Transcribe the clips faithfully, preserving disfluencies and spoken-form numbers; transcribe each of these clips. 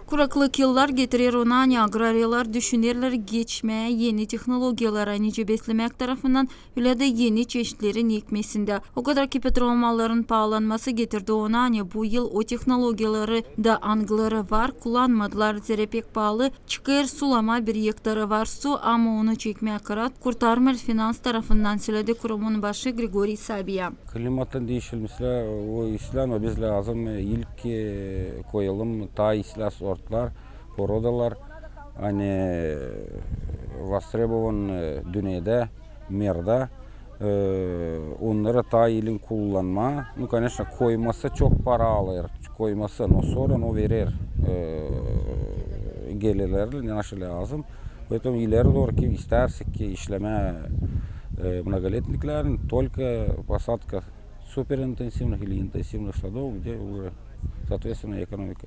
Kuraklık yıllar getirer ona, ani agrariyalar düşünerlär geçmää eni tehnologiyalara, nicä beslemäk tarafından, ölä dä eni çeşitlerin ekmesindä. O kadar ki petrol malların paalanması getirdi ona, ani bu yıl o tehnologiyaları da, angıları var, kullanmadılar, zerä pek paalı çıkêr sulama. Bir gektara var su, ama onu çekmää kırat kurtarmêêr finans tarafından, söledi kurumun başı Grigoriy Sabiya. Klimatın diişilmesi, o islää, o biz lääzım ilk, e, koyalım taa islää sortlar, porodalar, ani, e, востребован, e, dünnedä, merda, e, onnarı taa ilin kullanmaa. Ну, конечно, koyması çok para alêr, koyması, но sora o verer, e, gelirleri, ne nasıl lääzım. Поэтому ileri dooru ki istärsek ki işlemää, e, многолетникlerin, только посадка суперинтенсивных или интенсивных садов, где уже, соответственно, экономика.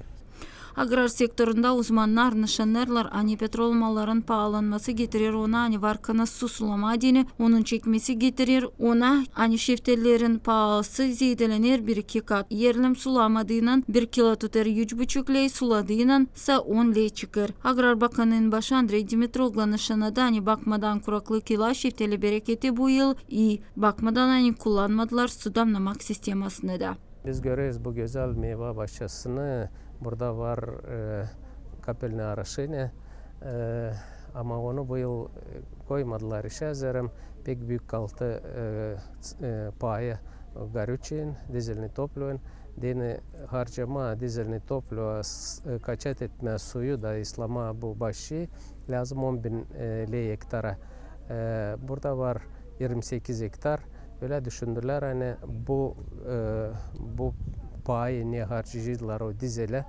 Agrar sektorunda uzmannar nışannêêrlar, ani petrol malların paalanması getirer ona, ani var kana su sulama deyni, onun çekmesi getirer ona, ani şeftalilerin paası zeedelener bir-iki kat. Erlim sulamadıynan bir kilo tutêr üç buçuk ley, suladıynan sa on ley çıkêr. Agrar bakanın başı Andrey Dimitroglo nışannadı, ani bakmadan kuraklık yıla, şeftali bereketi bu yıl ii, bakmadan ani kullanmadılar su damnamak sistemasını da. Biz göreriz bu gözäl meyva başçasını. Burada var, e, kapelnaya oraşeniya, e, ama onu bu yıl, e, koymadılar işä, zerä pek büük kaldı, e, ç-, e, paayı горючеyin, дизельный топливоyun. Deyni harcamaa дизельный топливо, s-, e, качать etmää suyu da islamaa bu başçayı lääzım on bin, e, ley ektara. E, burada var irmi sekiz ektar. Ölä düşündülär, ani bu, e, bu paayı, ne harcayaceklar o dizelä,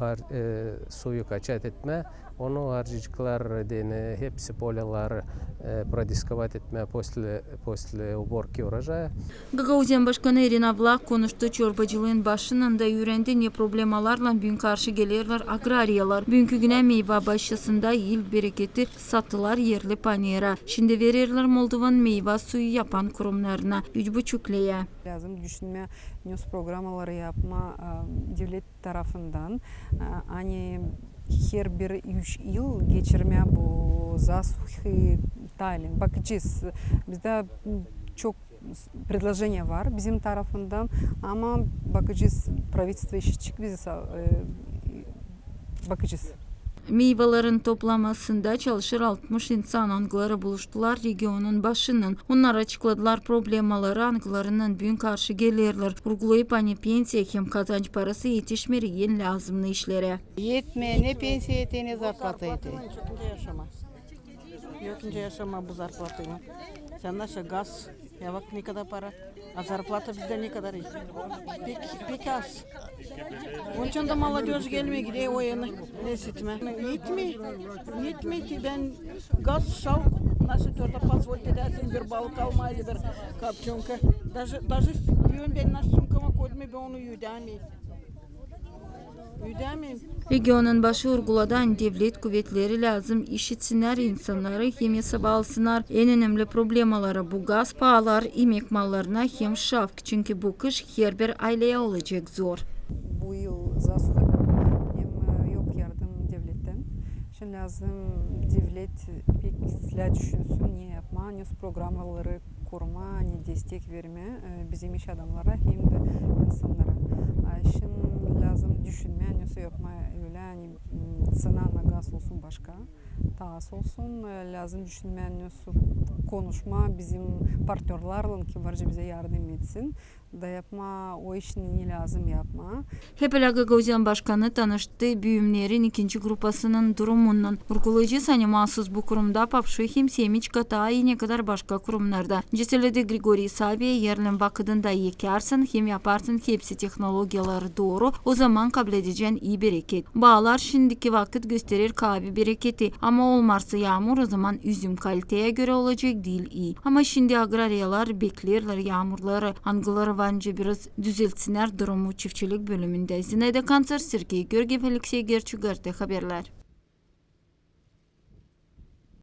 har-, e, suyu качать etmää, onu harcayaceklar deyni hepsi polyaları, e, продискать etmää после, после уборки урожая. Gagauziyanın başkanı İrina Vlah konuştu çorbacılıın başınnan da üürendi, ne problemalarlan büün karşı gelerlär agrariyalar. Büünkü günä meyva başçasında ilk bereketi sattılar erli panera. Şindi vererlär Moldovanın meyva suyu yapan kurumnarına üç buçuk leyä. Lääzım düşünmää, ne programaları yapmaa, e, devlet tarafından, e, ani herbir üç yıl geçirmää bu засухи taa ilin. Bakacez. Bizdä, m, çok предложение var bizim tarafından, ama bakacez, правительство işitecek bizi, sa-, e, bakacez. Meyvaların toplamasında çalışêr altmış insan, angıları buluştular regionun başınnan. Onnar açıkladılar problemaları, angılarınnan büün karşı gelerlär, urgulayıp, ani pensiya hem kazanç parası etişmeer en lääzımnı işlerä. Etmeer ne pensiya etää, ne zarplata etää. Yok nicä yaşamaa bu zarplataylan. Sän naşa gaz, ya bak ne kadar para. A zarplata bizdä ne kadar? Pek, pek az. Onuştan da молодёжь gelmeer, gider o yanı, ne isitmää. Etmeer, etmeer ki bän gaz, şalk, naşa dört позволить edärsän bir balık almaa, bir kopçonka. Даже, даже büün bän naşa sumkama koydum, bän onu üüdämeerim. Regionun başı urguladı, ani devlet kuvetleri lääzım işitsinnär insannarı hem esaba alsınnar en önemli problemaları: bu gaz paalar, imäk mallarına hem şalk, çünkü bu kış herbir ayleyä olacek zor. Bu yıl засуха hem, e, yok yardım devlettän. Şindi lääzım devlet pek islää düşünsün, ne yapmaa, ne programaları kurmaa, ani destek vermää, e, bizim iş adamnarına hem dä insannara. A şindi lääzım düşünmää, nasıl yapmaa ölä, ani, m, цена на газ olsun başka, taa az olsun. E, lääzım düşünmää, nasıl konuşmaa bizim partnörlarlan, kim var nicä bizä yardım etsin. Da yapmaa o işi, ne lääzım yapmaa. Hep ölä Gagauziyanın başkanı tanıştı büümnerin ikinci grupasının durumunnan. Urgulayacez, ani maasuz bu kurumda Papşu hem Semiçka taa ii ne kadar başka kurumnarda. Nicä söledi Grigoriy Sabiya, erlim vakıdında ekärsän hem yaparsän hepsi tehnologiyaları dooru, o zaman kabledecän ii bereket. Baalar şindiki vakıt gösterer kaavi bereketi, ama olmarsa yaamur, o zaman üzüm kaliteya görä olacek diil ii. Ama şindi agrariyalar beklerlär yaamurları, angıları var nicä biraz düzeltsinnär durumu çiftçilik bölümündä. Zinaida Kantsar, Sergey Georgiev, Aleksey Gerçuk, GRT Haberlär.